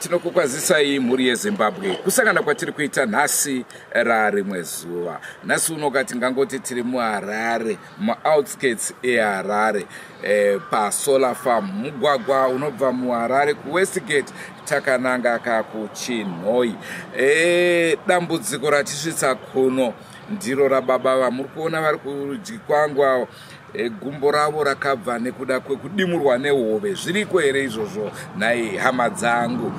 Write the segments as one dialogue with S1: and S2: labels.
S1: Tinokukwazisai mhuri yeZimbabwe kusangana kwatiri kuita nhasi rarimwe zuva. Nhasi uno tingangoti tiri muHarare, muoutskirts eHarare, paSolar Farm, mugwagwa unobva muHarare kuWestgate takananga kakuChinhoyi. Dambudziko ratisvitsa kuno ndiro rababa vamuri kuona vari kurudyi kwangu. Gumbo ravo rakabva nekuda kwekudimurwa nehove. Zviriko here izvozvo nhai hama dzangu?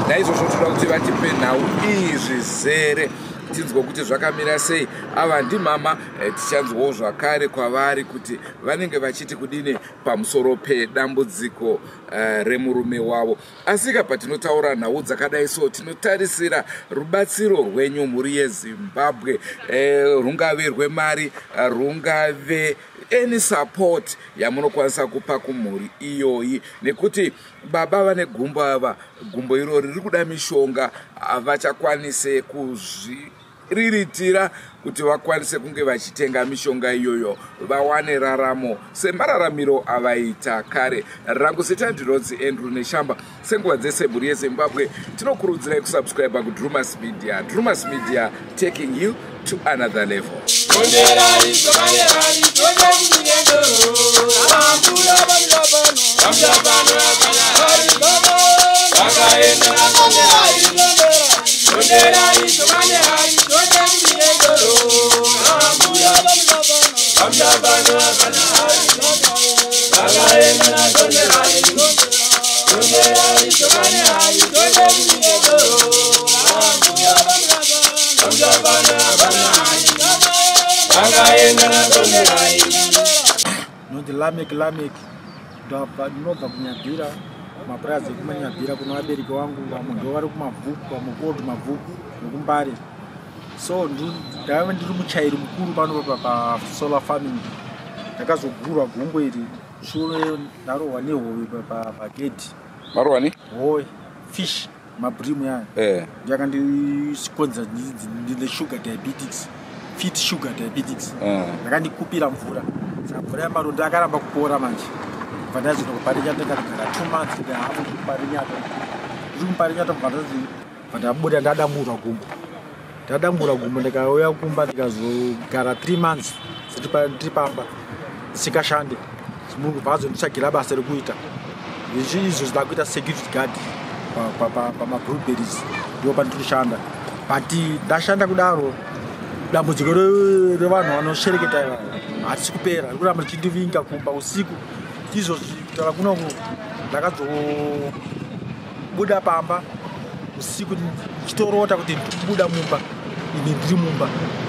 S1: Naizvozvo toda kuti vatipe nhau iyi zvizere, tinzwe kuti zvakamira sei. Ava ndimama, tichanzwawo zvakare kwavari kuti vanenge vachiti kudini pamusoro pedambudziko remurume wavo. Asika patinotaura nhau dzakadai so, tinotarisira rubatsiro rwenyu mhuri yeZimbabwe, rungave rwemari, rungave any support yamunokwanisa kupa kumhuri iyoyi, nekuti baba vane gumbo ava, gumbo irori riri kuda mishonga, havachakwanise kuzviriritira kuti vakwanise kunge vachitenga mishonga iyoyo vawane raramo semararamiro avaita kare. Rangu zita ndinonzi Andrew Neshamba. Senguva dzese mhuri yeZimbabwe, tinokurudzirai kusubscribe kuDrumas Media. Drumas Media, taking you to another level.
S2: Nonzi Lamek. Lamek, ndinobva kuNyabhira, mapurazi ekumaNyabhira kuna vabereki vangu. Vamwe ndo vari kuMabvuku, vamwe kuOld Mabvuku nekuMbare. So ndaiva ndiri muchairi mukuru pano pasolar farming. Ndakazogurwa gumbo iri shure ndarohwa nehove pagedhi.
S1: Marohwa ni?
S2: Hove, fish, mabream yayo. Yakandikonza ndine sugar diabetics, fit sugar diabetics. Yakandikupira mvura, saka mvura yamaronda akaramba kupora. Manje bva ndazoenda kuParinyata, ndikagara 2 months and a half kuParinyata. Ndiri kuParinyata, bva bva ndabuda ndadamurwa gumbo. Ndadambura gumbo, ndikauya kumba, ndikazogara 3 months ndiri pamba ndisingashande. Munhu bva azonditsvagira basa rekuita izvi, izvo ndakuita security guard pamablueberries, ndo pandiri kushanda. But ndashanda kudaro, dambudziko revanhu vanoshereketa ivava hatisi kupera, riri kuramba richindivinga kumba usiku. Izvozvi kutaura kunoku, ndakazobuda pamba usiku ndichitorota kuti ndikubuda mumba, ini ndiri mumba,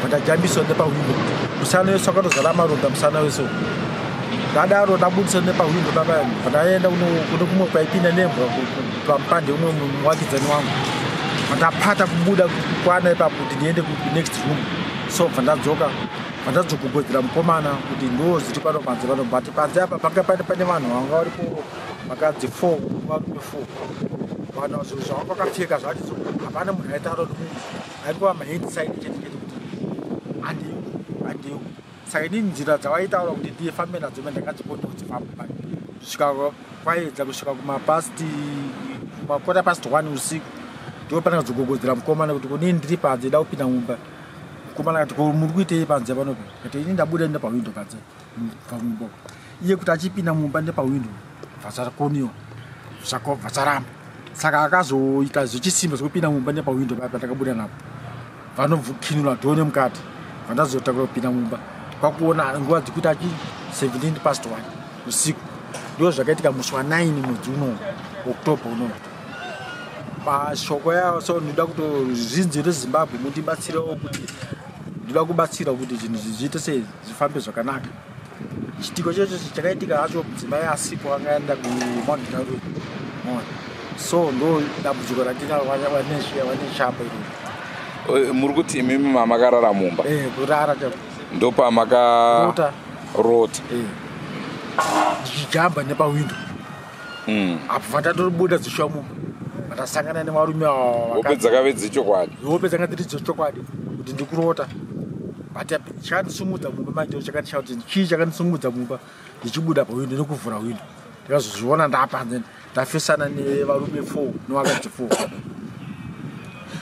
S2: ndajambiswa nepahwindo. Musana wese wakatozara maronda, musana wese. Ndadaro ndabudiswa nepahwindo papa, ndaenda kune kumwe kwaipinda nemvura pamupande umwe muwakidzani wangu. Ndapata kubuda kukwana ipapo kuti ndiende kunext room, so bva ndadzoka, bva ndadzogogodzera mukomana kuti ndo zviri pano panze pano. But panze apa panga pane vanhu vanga varipo, vakadzi four, varume four. Vanhu zvinhu zvavanga vakapfeka zvacho, hapana munhu aitaura nomunhu, aingova mahand sign chete chete kuti handiyo, handiyo. Saka inini nzira dzavaitaura kuti ndifambe nadzo me ndakadzikona kudzifamba kusvika kwaedza, kusvika kumapast kuma1:15 usiku. Ndo pandakazogogodzera mukomana kuti kunini ndiri panze, da kupinda mumba. Mukomana akati, "Ko muri kuitei panze panopa?" Kati, "Ini ndabuda nepahwindo panze pamumba." Iye kuti achipinda mumba nepahwindo, bvasakoniwa, bvasaramba. Saka akazoita zvechisimba zvekupinda mumba nepahwindo paya pandakabuda napo, vanokinura door nemukati. Vandazotakura kupinda mumba kwakuona nguva dzekuti achi 1:17 usiku. Ndo zvakaitika musi wa9 mwedzi uno, October uno. Mashoko yawo, so ndinoda kuto zvinzi reZimbabwe mundibatsirewo, kuti ndinoda kubatsira kuti zvinhu zviite sei, zvifambe zvakanaka. Chitiko chocho chakaitika hacho, mudzimai asipo, angaenda kuMount Darwin. So ndo dambudziko randinaro, vaNeshamba iroro.
S1: Muri kuti imimi mamakarara mumba?
S2: Kurara chaiko.
S1: Ndopamakarota?
S2: Eh. Ndichijamba nepawindo apo, vandatobuda dzishuwa mumba, vandasangana nevarume ava.
S1: Hope dzakave dzechokwadi?
S2: Hope dzanga dziri dzechokwadi kuti ndikurota, but chakandisumudza mumba manje, chakandishaa kuti chii chakandisumudza mumba ndichibuda pawindo nekuvhura windo, ndikazozviona ndapanze, ndafesana nevarume 4 nevakadzi 4.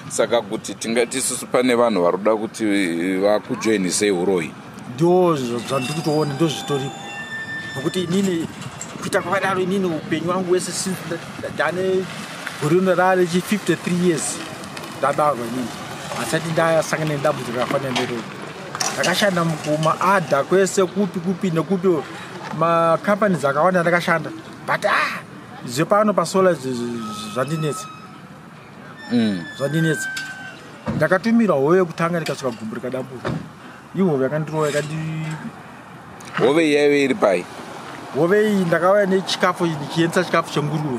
S1: Saka kuti tingati isusu pane vanhu vari kuda kuti vakujoinisei uroyi?
S2: Ndo zvandiri kutoona, ndo zvitoripo, nokuti inini kuita kwakadaro, inini upenyu wangu wese since ndane gore rino rare 53 years ndabarwa, inini handisati ndasangana nedambudziko rakafanana neroro. Ndakashanda kumaadha kwese, kupi kupi nekupi, macompanies akawanda ndakashanda, but ah, zvepano pasolar zvandinetsa. Zvandinetsa. Ndakatumirwa hove yekutanga, ndikasvika gumbo rikadambuka. Ihove yakandirova yakandi
S1: Hove yaive iri pai?
S2: Hove iyi, ndakauya nechikafu, ndichiendesa chikafu chenguruve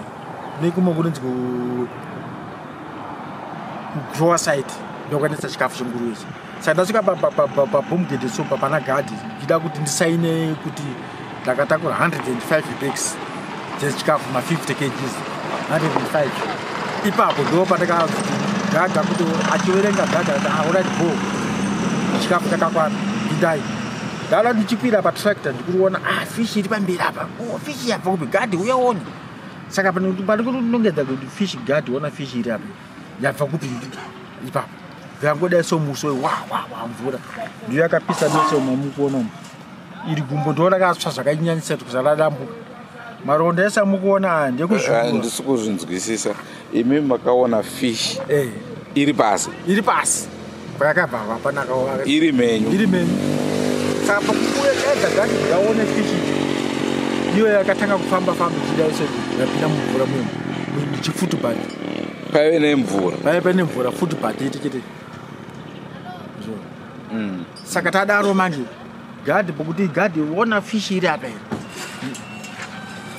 S2: nekumwe kunonzi kugrower site, ndokuendesa chikafu chenguruve ichi. Saka ndasvika pabomgate, so pana gadhi, ndichida kuti ndisaine kuti ndakatakura 105 bags dzechikafu, ma50 kgs, 105. Ipapo ndo pandakazoti gadha kuti achiverenga gadha kuti, "Alright, go, chikafu chakakwana, pindai." Ndada ndichikwira patractor, ndikuriona, ah, fish iri pamberi apa. Oh, fish yabva kupi? Gadhi, uyaone. Saka pandikunongedza kuti fish, gadhi, ona fish iri apa, yabva kupi? Ipapo yangodai somuso wa wa wa, mvura ndiyo yakapisa mese mamukuona umu. Iri gumbo ndo rakatsva zvakanyanyisa kuti kusaradambuka. Maronda ese amukuona aya ndekuzvigura.
S1: Handisi kuzvinzwisisa. Imi makaona fish iri pasi?
S2: Iri pasi, kwayakabva hapana.
S1: Iri menyu?
S2: Iri menyu. Saka pakubuya daidza gati ndaone fish, iyo yakatanga kufamba famba ichida iso, yapinda mumvura muno ndichifootbath.
S1: Paive nemvura?
S2: Paive pane mvura, footbath iti chete. Saka tadaro manje, gadhi pokuti, "Gadhi, ona fish iri apa iri."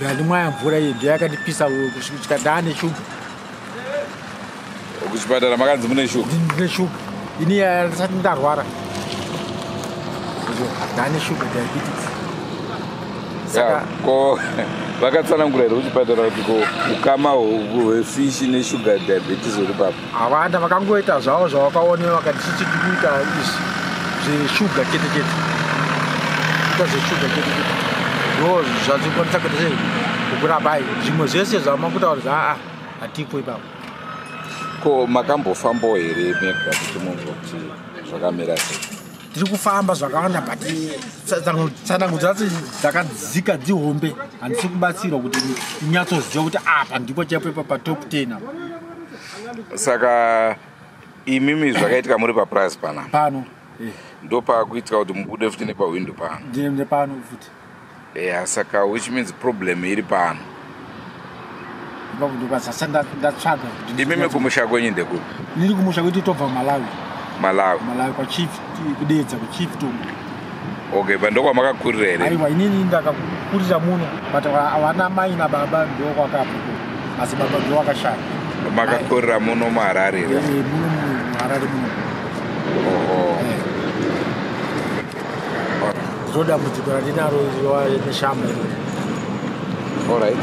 S2: Yandimwaya mvura iyi ndiyo yakandipisa kusvika ndaane shuga.
S1: Kuchipatara makanzi mune shuga?
S2: Ndine shuga ini, ndisati ndarwara ndaane shuga, diabetes.
S1: Saka ko vakatsanangura here kuchipatara kuti ko ukama hwefish neshuga diabetes uri papo?
S2: Havana, vakangoita zvavo zvavakaone, vakati chichi tikuita izvi zveshuga chete chete, kuita zveshuga chete chete, ndo zvazvikwanisa kuita sei kukurapai. Zvimwe zvese zvamakutaura zva aa, hatipo ipapo.
S1: Ko makambofambawo here mega kuti munzwa kuti zvakamira sei?
S2: Tiri kufamba zvakawanda, but tsanango dzacho dzakadzika, dzihombe, handisi kubatsirwa kuti inyatsoziva kuti apa ndipo chaipo ipa patop 10 apa.
S1: Saka imimi zvakaitika muri papurazi panapa?
S2: Pano.
S1: Ndopakuitika kuti mubude futi nepahwindo pano?
S2: Nepano futi.
S1: Ya, saka which means problem iri pano.
S2: Ipapo ndopasasa ndatsvaga kuti
S1: Imimi kumusha kwenyu ndekupi?
S2: Ndiri kumusha kwedu, tobva Malawi.
S1: Malawi?
S2: Malawi, kwachief, kuDedza, kuChief Tumbo.
S1: Okay, pa ndokwamakakurira here?
S2: Aiwa, inini ndakakurira muno, but vana mai nababa ndokwakabva, asi baba ndo wakashaya.
S1: Makakurira muno muHarare here?
S2: Muno muHarare muno.
S1: Oho.
S2: Ndiro dambudziko randinaro neshamba iroro.
S1: Alright,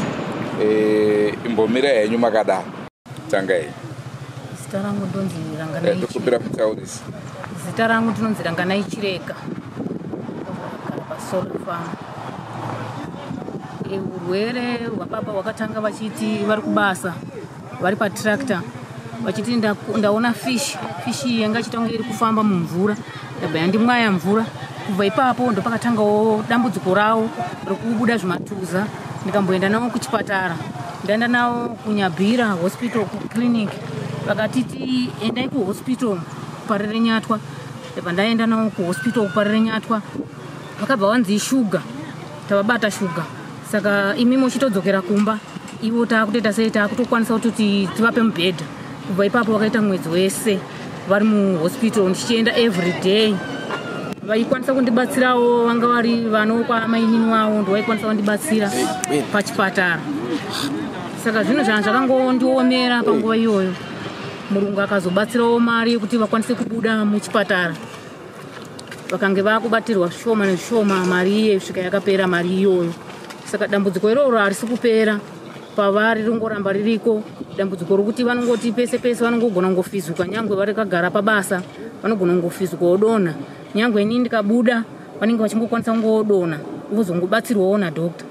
S1: imbomira henyu makadaro, tanga henyu.
S3: Zita rangu ndonzi Ranganai.
S1: Ndikumbira mutaurisi.
S3: Zita rangu ndinonzi Ranganai Chirega, ndogara pasolar farm. Urwere hwababa hwakatanga vachiti vari kubasa, vari patractor, vachiti ndaona fish. Fish iyi yanga ichiita kunge iri kufamba mumvura, ndabva yandimwaya mvura. Kubva ipapo ndopakatangawo dambudziko ravo rekubuda zvimatuza. Ndikamboenda navo kuchipatara, ndaenda navo kuNyabhira Hospital, kuclinic, vakatiti endai kuhospital kuParirenyatwa. Ndabva ndaenda navo kuhospital kuParirenyatwa, vakabva vanzi ishuga, tavabata shuga, saka imi muchitodzokera kumba. Ivo taakutoita sei, taakutokwanisa kutoti tivape mubhedha. Kubva ipapo vakaita mwedzi wese vari muhospital, ndichienda every day. Vaikwanisa kundibatsirawo vanga vari vanokwamainini wavo, ndovaikwanisa kundibatsira pachipatara. Saka zvinhu zvanga zvakangondiomera panguva iyoyo. Murungu akazobatsirawo mari yekuti vakwanise kubuda muchipatara, vakange vakubatirwa zvishoma nezvishoma mari iye svika yakapera mari iyoyo. Saka dambudziko iroro harisi kupera pavari, ringoramba ririko dambudziko rokuti vanongoti pese pese vanongogona kungofizuka, nyangwe varikagara pabasa vanogona kungofizuka wodonha, nyangwe ini ndikabuda vanenge vachingokwanisa kungodonha vozongobatsirwawo nadhokta.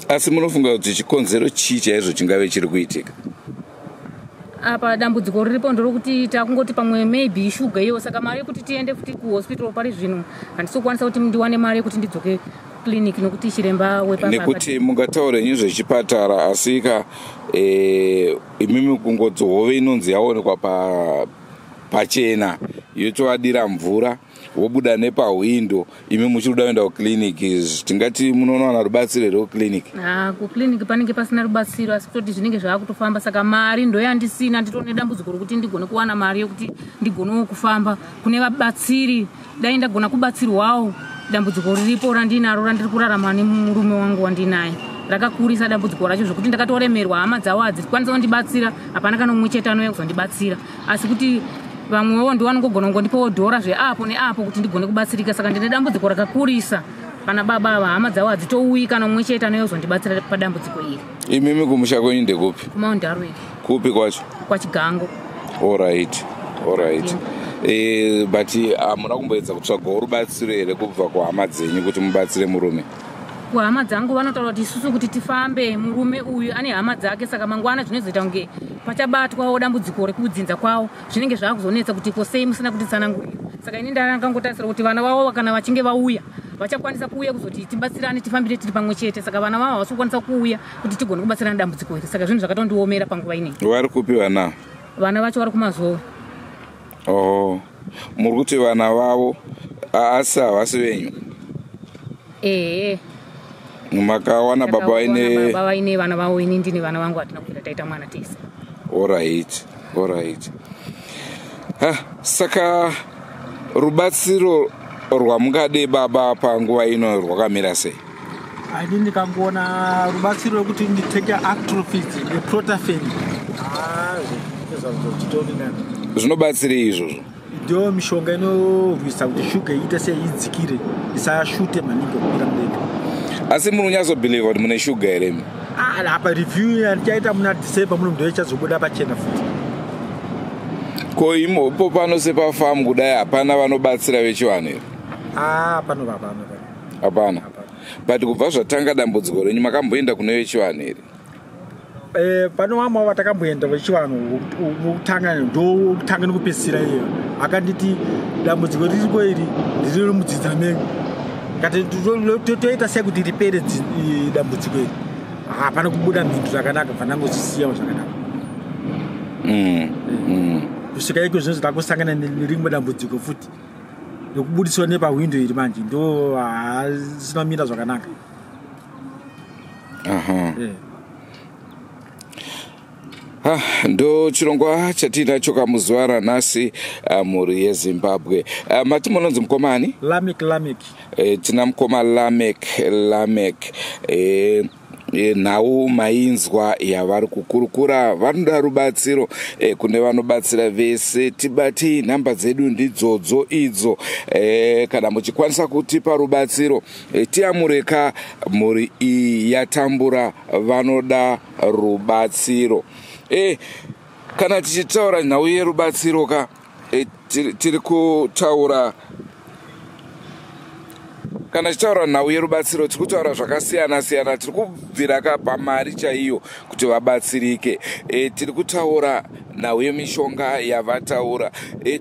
S1: Asi munofunga kuti chikonzero chii chaizvo chingave chiri kuitika?
S3: Apa dambudziko riripo nderokuti takungoti pamwe maybe ishuga iyo. Saka mari yekuti tiende futi kuhospital pari zvino handisi kukwanisa kuti ndiwane mari yekuti ndidzoke clinic, nokuti chiremba wepa
S1: Nekuti mungataure nezvechipatara, asika imimi kungoti hove inonzi yaonekwa pachena yotovadira mvura, vobuda nepahwindo, imi muchiri kuda kuenda kukliniki, tingati munonowana rubatsiro here kukliniki?
S3: Ha, kukliniki panenge pasina rubatsiro, asi kutoti zvinenge zvaakutofamba. Saka mari ndoyandisina, nditone dambudziko rokuti ndigone kuwana mari yekuti ndigonewo kufamba kune vabatsiri. Dai ndagona kubatsirwawo. Dambudziko riripo randinaro, randiri kurarama nemurume wangu wandinaye, rakakurisa dambudziko racho zvokuti ndakatoremerwa. Hama dzavo hadzikwanisa kundibatsira, hapana kana mumwe chete anouya kuzondibatsira, asi kuti vamwewo ndivanongogona kungondipawo dhora zveapo neapo kuti ndigone kubatsirika. Saka ndine dambudziko rakakurisa pana baba ava, hama dzavo hadzitouyi kana mumwe chete anouya kuzondibatsira padambudziko iri.
S1: Imimi kumusha kwenyu ndekupi?
S3: KuMount Darwin.
S1: Kupi kwacho?
S3: KwaChigango.
S1: Alright, but hamuna kumboedza kutsvagawo rubatsiro here kubva kuhama dzenyu kuti mubatsire murume?
S3: Kuhama dzangu vanotaura kuti isusu kuti tifambe, murume uyu ane hama dzake, saka mangwana zvinozoita kunge pachabatwawo dambudziko rekudzinza kwavo, zvinenge zvakuzonetsa kuti ko sei musina kutitsanangurira. Saka ini ndakangotarisira kuti vana vavo kana vachinge vauya vachakwanisa kuuya kuzoti tibatsirane, tifambire tiri pamwe chete. Saka vana vavo havasi kukwanisa kuuya kuti tigone kubatsirana dambudziko iri. Saka zvinhu zvakatondiomera panguva inei.
S1: Vari kupi vana?
S3: Vana vacho vari kuMazowe.
S1: Oh, muri kuti vana vavo, asi havasi venyu?
S3: Ehe.
S1: Makawana baba vaine
S3: Baba vaine vana vavo, ini ndine vana vangu, hatina kubvira taita mwana tese.
S1: Alright. Ha, saka rubatsiro rwamungade baba panguva ino rwakamira sei?
S2: Ini ndikangoona rubatsiro rwekuti nditenge Actrofit neProtafen, zvitori nani.
S1: Zvinobatsirei izvozvo?
S2: Ndio mishonga inorwisa kuti shuga iite seidzikire, isashute maningi kukwira mudenga.
S1: Asi muri kunyatsobhilivha kuti mune shuga here imi?
S2: Ah, apa review yandichaita muna December muno ndo ichazobuda pachena futi.
S1: Ko imopo pano sepafamu kudai hapana vanobatsira vechivanhu here?
S2: Ah, pano pano.
S1: Hapana? But kubva zvatanga dambudziko renyu makamboenda kune vechivanhu here?
S2: Pano vamwe vatakamboenda vechivanhu, vokutanga ndokutanga nekupedzisira iyo akanditi dambudziko ririko iri ndiriri mudzidza menyu. Kati toita sei kuti ripere dambudziko iri? Hapana kubuda mhindu zvakanaka, bva ndangozisiyawo zvakanaka. Kusvika iko zvino takusangana nerimwe dambudziko futi nekubudiswa nepahwindo iri manje, ndo hasina kumira zvakanaka.
S1: Ha, ndo chirongwa chatiinacho kamuzuva ranhasi, mhuri yeZimbabwe. Mati munonzi mukomani?
S2: Lamek, Lamek.
S1: Tina mukoma Lamek, Lamek. Nhau mainzwa yavari kukurukura, vanoda rubatsiro. Kune vanobatsira vese, tibatei, nhamba dzedu ndidzodzo idzo. Kana muchikwanisa kutipa rubatsiro, tiyamureka mhuri iyi yatambura, vanoda rubatsiro. Kana tichitaura nhau yerubatsiro ka, tiri kutaura, kana tichitaura nhau yerubatsiro tiri kutaura zvakasiyana siyana. Tiri kubvira ka pamari chaiyo kuti vabatsirike. Tiri kutaura nhau yemishonga yavataura.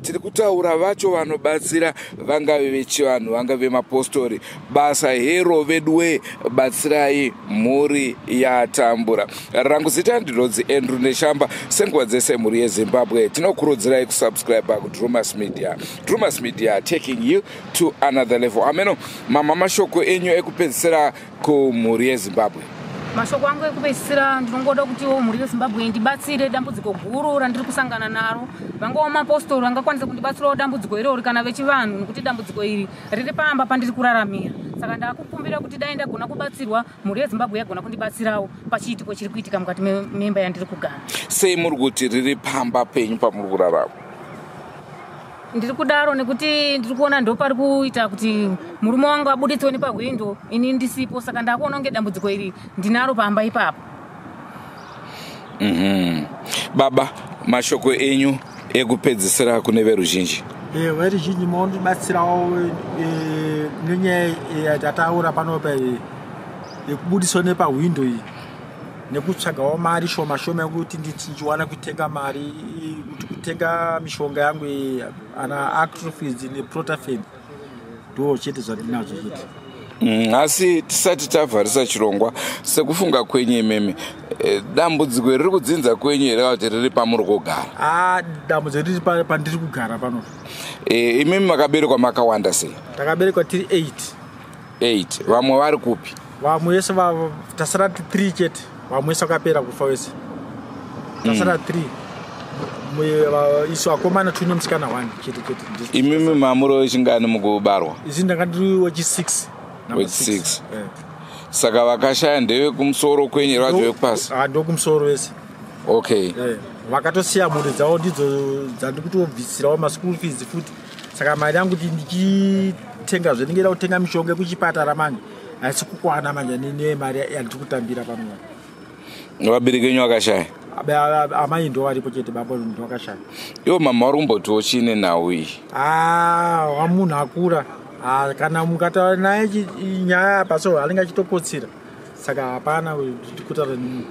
S1: Tiri kutaura vacho vanobatsira, vangave vechivanhu, vangave vemapostori, basa hero veduwe, batsirai mhuri yatambura. Rangu zita ndinonzi Andrew Neshamba. Senguva dzese, mhuri yeZimbabwe, tinokurudzirai kusubscribe kuDrumas Media. Drumas Media, taking you to another level. Ameno mama, mashoko enyu ekupedzisira kumhuri yeZimbabwe?
S3: Mashoko angu ekupedzisira, ndinongoda kutiwo mhuri yeZimbabwe ndibatsire dambudziko guru randiri kusangana naro. Vangawo mapostori vangakwanisa kundibatsirawo dambudziko irori, kana vechivanhu, nekuti dambudziko iri riri pamba pandiri kuraramira. Saka ndakukumbira kuti dai ndagona kubatsirwa, mhuri yeZimbabwe yagona kundibatsirawo pachiitiko chiri kuitika mukati memba yandiri kugara.
S1: Sei muri kuti riri pamba penyu pamuri kurarama?
S3: Ndiri kudaro nekuti ndiri kuona ndo pari kuita kuti murume wangu abuditswe nepahwindo ini ndisipo. Saka ndakuona kunge dambudziko iri ndinaro pamba ipapo.
S1: Baba, mashoko enyu ekupedzisira kune veruzhinji?
S2: Veruzhinji, maondibatsirawo nenyaya yatataura panopa yekubudiswa nepahwindo iyi, nekutsvagawo mari shoma shoma yekuti ndichiwana kutenga mari kuti kutenga mishonga yangu iyi, ana Actrofis neProtafen. Ndo chete zvandinazvo chete.
S1: Asi tisati tavharisa chirongwa, sekufunga kwenyu imimi, dambudziko riri kudzinza kwenyu here kana kuti riri pamuri kugara?
S2: A, dambudziko riri pandiri kugara pano.
S1: Imimi makaberekwa makawanda sei?
S2: Takaberekwa tiri 8.
S1: 8. Vamwe vari kupi?
S2: Vamwe vese tasara 3 chete. Vamwe vese vakapera kufa vese, tasara 3. Isu vakomana 2 nemusikana 1 chete chete.
S1: Imimi mamuri wechingani mukubarwa?
S2: Isi ndanga ndiri wechi6.
S1: Wechi6. Saka vakashaya ndevekumusoro kwenyu here vacho vekupasi?
S2: Ndokumusoro vese.
S1: Okay.
S2: Vakatosiya mhuri dzavo, ndidzo dzandiri kutobvisirawo maschool fees futi. Saka mari yangu kuti ndichitenga zvendingeida kutenga mishonga yekuchipatara manje haisi kukwana manje nemari yandiri kutambira pano.
S1: Vabereki venyu vakashaya?
S2: Amai ndo varipo chete, baba ndo vakashaya.
S1: Ivo mama vari kumbotiwo chiine nhau iyi?
S2: Ah, wamunhu akura. Ah, kana mukataura naye nyaya apa so anenge achitokotsira, saka hapana kutaura nemunhu.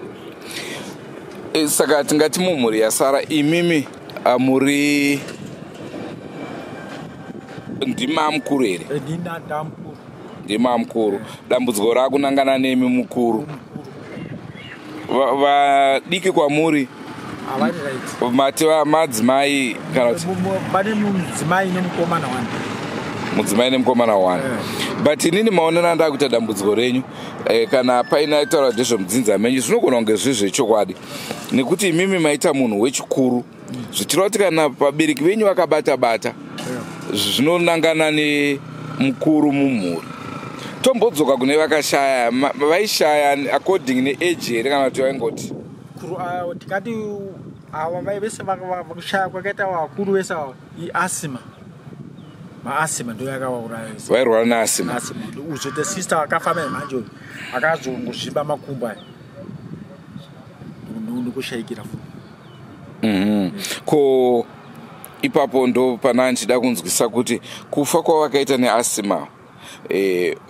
S1: Saka tingati mumhuri yasara imimi muri ndima mukuru here?
S2: Ndina ndamukuru.
S1: Ndima mukuru. Dambudziko rakunangana nemi mukuru. Vadiki kwamuri?
S2: Havari right.
S1: Mati madzimai kana kuti?
S2: Pane mudzimai nemukomana wani.
S1: Mudzimai nemukomana one. But inini maonero andaa kuita dambudziko renyu, kana paine aitaura ndezvemudzinza menyu, zvinogona kunge zviri zvechokwadi, nekuti imimi maita munhu wechikuru, zvichireva kuti kana vabereki venyu vakabata bata, zvinonangana nemukuru mumhuri. Tombodzoka kune vakashaya. Vaishaya according neage here kana kuti vaingoti?
S2: Tikati ava vai vese vakushaya kwakaita vakuru vese ava iasthma, maasthma ndo yakavauraya vese.
S1: Vairwara neasthma?
S2: Asthma. Uzoite sister akafa mai manje uyu akazongozvimba makumbo aya nekushayikira futi.
S1: Ko ipapo ndo pana ndichida kunzwisa kuti kufa kwavakaita neasthma,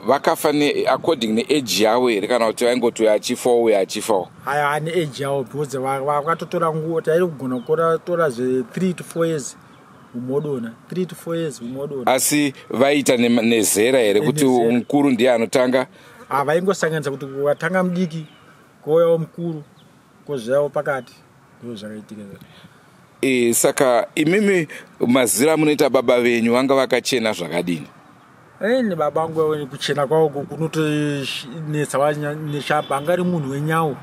S1: vakafa according neage yavo here kana kuti vaingoti uyo achifawo, uyo achifawo?
S2: Aya ane age yavo, because vakatotora nguva tairi kugona kutora zve 3 to 4 years umodona, 3 to 4 years umodona.
S1: Asi vaita nezera here kuti
S2: Nezera.
S1: mukuru ndiye anotanga?
S2: Havaingosanganisa kuti watanga mudiki, kouyawo mukuru, kozouyawo pakati. Ndo zvakaitika.
S1: Saka imimi mazira amunoita baba venyu, vanga vakachena zvakadini?
S2: Ene baba vangu kuchena kwavo kunotonetsa neshamba. Anga ari munhu wenyawo,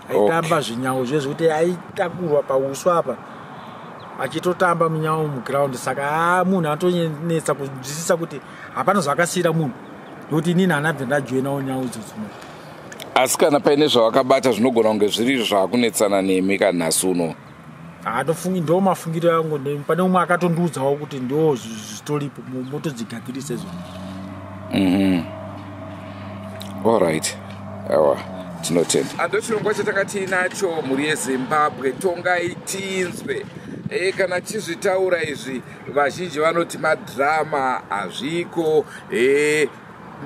S2: aitamba zvinyawo zve zvekuti aitakurwa pauswa apa achitotamba munyawo muground. Saka a munhu anotonetsa kunzwisisa kuti hapana zvakasiyira munhu, nokuti inini hanabve ndajoinawo nyawo idzodzo.
S1: Asi kana paine zvavakabata, zvinogona kunge zviri zvakunetsana nemi kanhasi uno.
S2: Handofungi, ndo mafungiro angu. Pane umwe akatondiudzawo kuti ndo zvitoripo, motodzigadzirisa izvo.
S1: Allright, awa, tinotenda. Ndo chirongwa chatanga tiinacho, mhuri yeZimbabwe. Tongai tinzwe. Kana tizvitaura izvi, vazhinji vanoti madhirama, hazviko.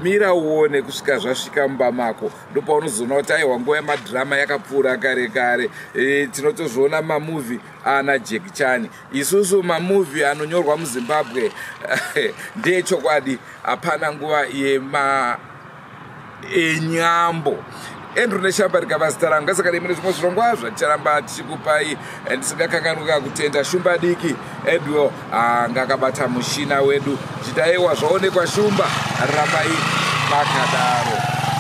S1: Mira uone kusvika zvasvika mumba mako, ndopaunozoona kuti aiwa, nguva yemadhirama yakapfuura kare kare. Tinotozviona mamovie ana Jackie Chan. Isusu mamovie anonyorwa muZimbabwe ndeyechokwadi, hapana nguva yema enyambo. Andrew Neshamba rikava zita rangu. Ngasaka rimwe zvimwe zvirongwa zvaticharamba tichikupai. Ndisingakanganwika kutenda Shumba diki Edwell anga akabata mushina wedu. Chitaiwa zvaonekwa. Shumba, rambai makadaro.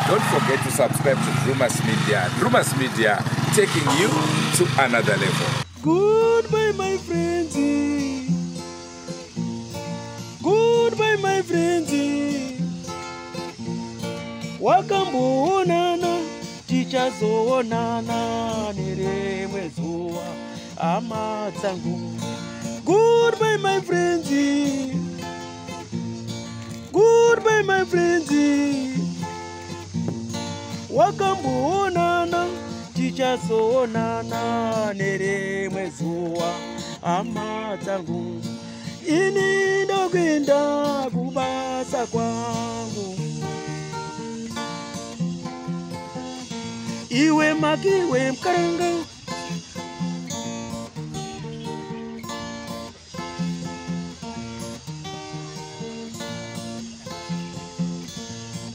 S1: Don't forget to subscribe to Drewmas Media. Drewmas Media, taking you to another level.
S4: Goodbye, my friends. Goodbye, my friends. Wakamboonana, tichazoonana nerimwe zuva, hama dzangu. Goodbye, my friends. Goodbye, my friends. Wakamboonana, tichazoonana nerimwe zuva, hama dzangu. Ini ndokuenda kubasa kwangu. Iwe makiwe mkaranga.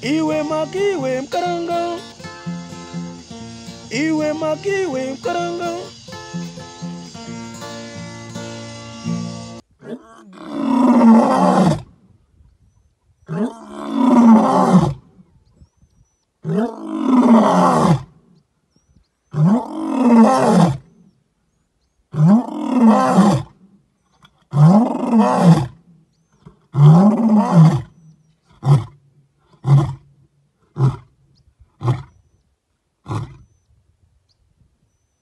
S4: Iwe makiwe mkaranga. Iwe makiwe mkaranga.